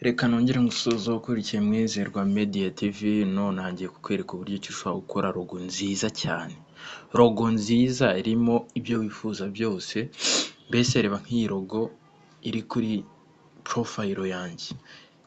Reka nongere ngusuhuze ukurikiye Mwizerwa Media TV, none ngiye kukwereka uburyo ki ushobora gukora logo nziza cyane. Logo nziza irimo ibyo wifuza byose, mbese reba nk'iyi logo iri kuri profile yanjye.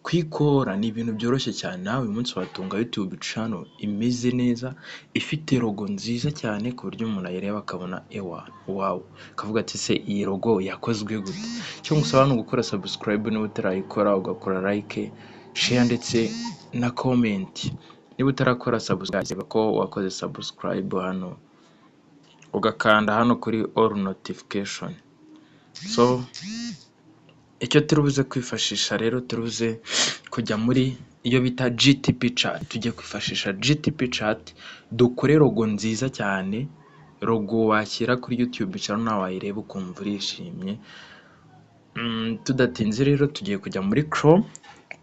Kuyikora ni ibintu byoroshye cyane, nawe uyu munsi watunga YouTube channel imeze neza, ifite logo nziza cyane ku buryo umuntu ayireba akabona ewa wow, akavuga ati se iyi logo yakozwe gute? Icyo ngusaba ni ugukora subscribe niba utarayikora, ugakora like, share ndetse na comment. Niba utarakora subscribe, reba ko wakoze subscribe hano, ugakanda hano kuri all notification. So icyo turibuze kwifashisha rero, turibuze kujya muri iyo bita GTP chat. Tujye kwifashisha GTP chat dukore logo nziza cyane, logo washyira kuri YouTube channel nawe wayireba ukumva urishimye. Tudatinze rero tugiye kujya muri Chrome.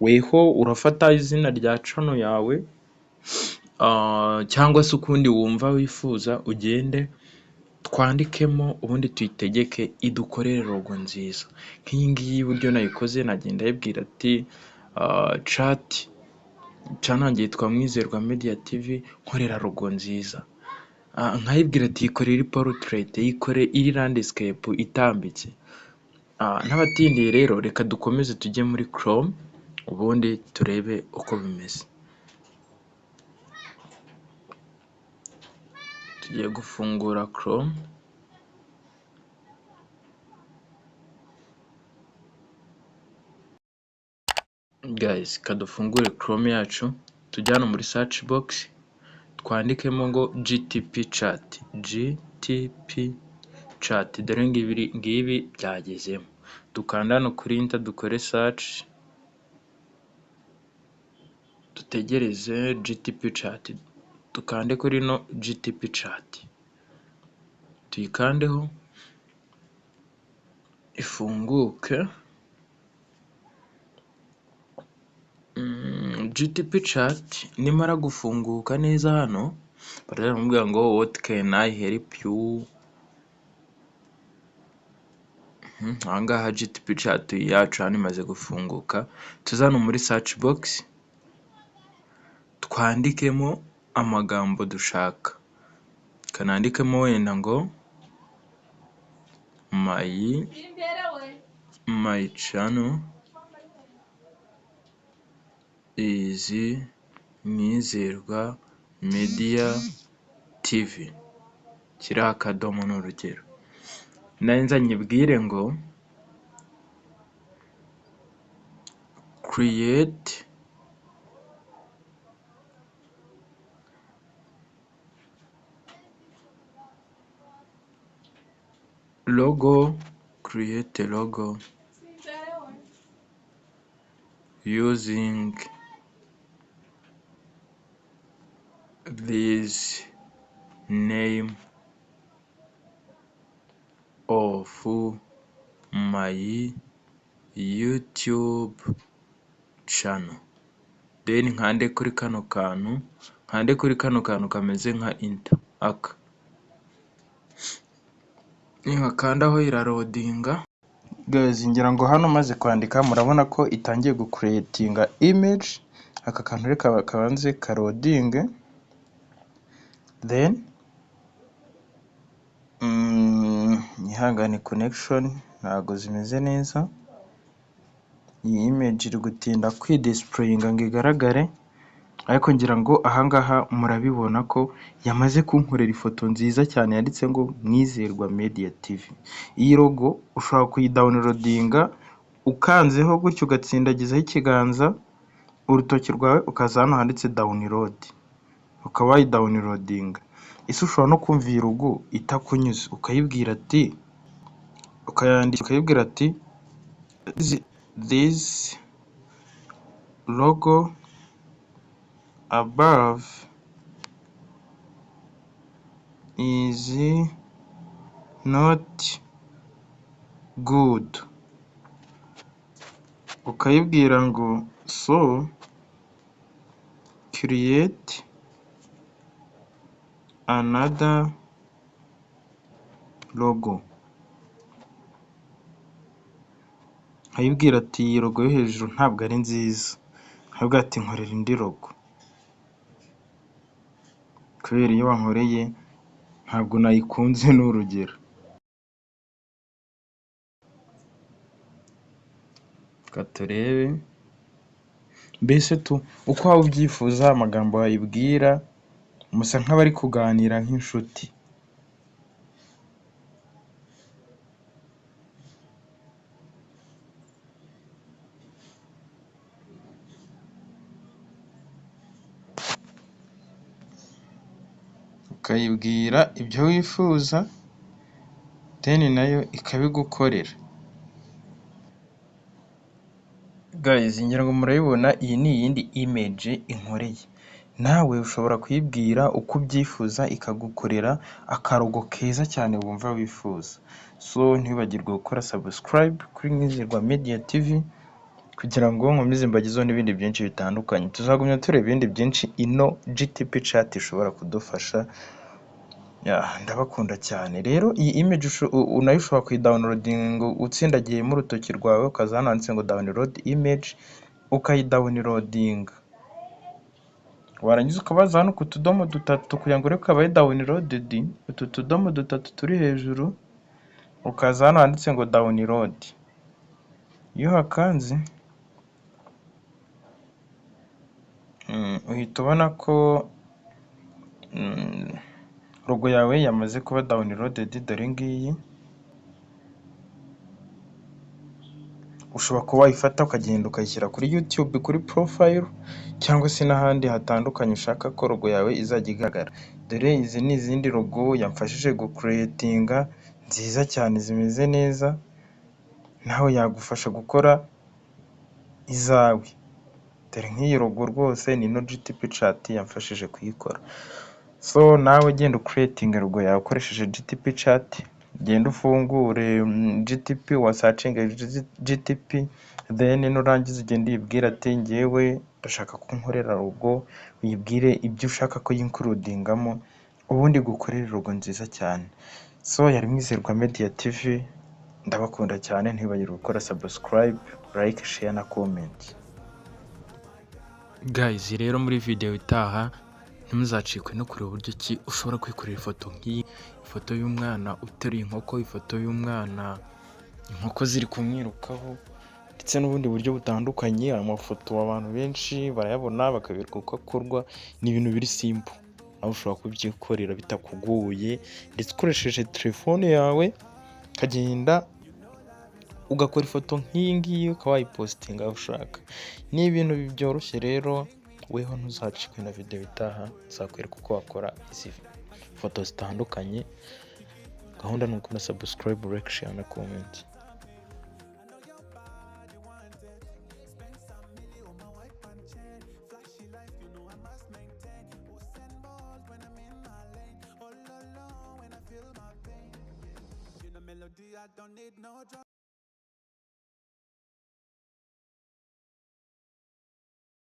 Weho urafata izina rya channel yawe, cyangwa se ukundi wumva wifuza, ugende twandikemo ubundi tuyitegeke idukorere logo nziza. Nk'iyi ngiyi uburyo nayikoze, nagenda ayibwira ati chat channel yanjye yitwa Mwizerwa Media TV, nkorera logo nziza. Nkayibwira ati yikore iri portrait, yikore iri landscape itambitse. Ntabatindiye rero reka dukomeze tujye muri Chrome ubundi turebe uko bimeze. Tugiye gufungura Chrome. Guys, kadufungure Chrome yacu, tujye hano muri search box twandikemo ngo GTP chat, GTP chat, dore ngibi byagezemo. Dukanda hano kuri enter dukore search, dutegereze GTP chat, dukande kuri no GTP chat, tuyikandeho ifunguke. GTP chat nimara gufunguka neza hano baramubwira ngo what can I help you. Ahangaha GTP chat yacu hano imaze gufunguka, tuze hano muri search box twandikemo amagambo dushaka. Kanandikemo wenda ngo my channel is Mwizerwa Media TV, kiriho akadomo ni urugero. Nanjye nyibwire ngo create logo, create logo using this name of my YouTube channel. Then nkande kuri kano kantu, nkande kuri kano kantu kameze nka enter aka. Ninkakandaho iraloadinga. Guys, ngira ngo hano maze kwandika murabona ko itangiye gucreatinga image. Aka kantu reka kabanze karodinge, then ihangane connection ntago zimeze neza. Iyi image iri gutinda kwidisplayinga ngo igaragare, ariko ngira ngo ahangaha murabibona ko yamaze kunkorera ifoto nziza cyane yanditse ngo Mwizerwa Media TV. Iyi logo ushobora kuyidownloadinga ukanzeho gutyo, ugatsindagizaho ikiganza urutoki rwawe, ukaza hano handitse download, ukaba wayidownloadinga. Ese ushobora no kumva iyi logo itakunyuze, ukayibwira ati, ukayandika ukayibwira ati this logo above is not good, ukayibwira ngo so create another logo. Nkayibwira ati iyi logo yo hejuru ntabwo ari nziza, nkayibwira ati nkorera indi logo, kubera iyo wankoreye ntabwo nayikunze ni urugero. Reka turebe, mbese tu uko waba ubyifuza, amagambo wayibwira, musa nk'abari kuganira nk'inshuti. Ukayibwira ibyo wifuza, then nayo ikabigukorera. Guys, ngira ngo murabibona, iyi ni iyindi image inkoreye. Nawe ushobora kuyibwira uko ubyifuza ikagukorera akarogo keza cyane wumva wifuza. So ntiwibagirwe gukora subscribe kuri Mwizerwa Media TV kugira ngo nkomeze mbagezeho n'ibindi byinshi bitandukanye. Tuzagumya tureba ibindi byinshi ino GTP chat ishobora kudufasha. Ndabakunda cyane. Rero iyi image nayo ushobora kuyidownloadinga utsindagiyemo urutoki rwawe, ukaza hano handitse ngo download image, ukayidownloadinga. Warangiza ukabaza hano ku tudomo dutatu kugira ngo urebe ko yabaye downloaded, utu tudomo dutatu turi hejuru, ukaza hano handitse ngo download. Iyo uhakanze uhita ubona ko logo yawe yamaze kuba downloaded, dore ngiyi. Ushobora kuba wayifata ukagenda ukayishyira kuri YouTube kuri profile, cyangwa se n'ahandi hatandukanye ushaka ko logo yawe izajya igaragara. Dore izi ni izindi logo yamfashije gucreatinga nziza cyane zimeze neza, nawe yagufasha gukora izawe. Dore nk'iyi logo rwose ni ino GTP chat yamfashije kuyikora. So nawe genda ucreatinge logo yawe ukoresheje GTP chat, genda ufungure GTP, wasacinge GTP, then nurangiza ugende uyibwire ati njyewe ndashaka ko unkorera logo, uyibwire ibyo ushaka ko yincludingamo, ubundi gukorere logo nziza cyane. So yari Mwizerwa Media TV, ndabakunda cyane, ntiwibagirwe gukora subscribe, like, share na comment. Guys, rero muri video itaha ntimuzacikwe no kureba uburyo ki ushobora kwikorera ifoto nk'iyi, ifoto y'umwana uteruye inkoko, ifoto y'umwana inkoko ziri kumwirukaho, ndetse n'ubundi buryo butandukanye. Amafoto abantu benshi barayabona bakaberwa uko akorwa, ni ibintu biri simple, nawe ushobora kubyikorera bitakugoye, ndetse ukoresheje telefone yawe ukagenda ugakora ifoto nk'iyi ngiyi ukaba wayipositinga aho ushaka. Ni ibintu byoroshye rero, weho ntuzacikwe na video itaha, nzakwereka uko wakora izi foto zitandukanye. Gahunda ni ukora subscribe, like, share na comment.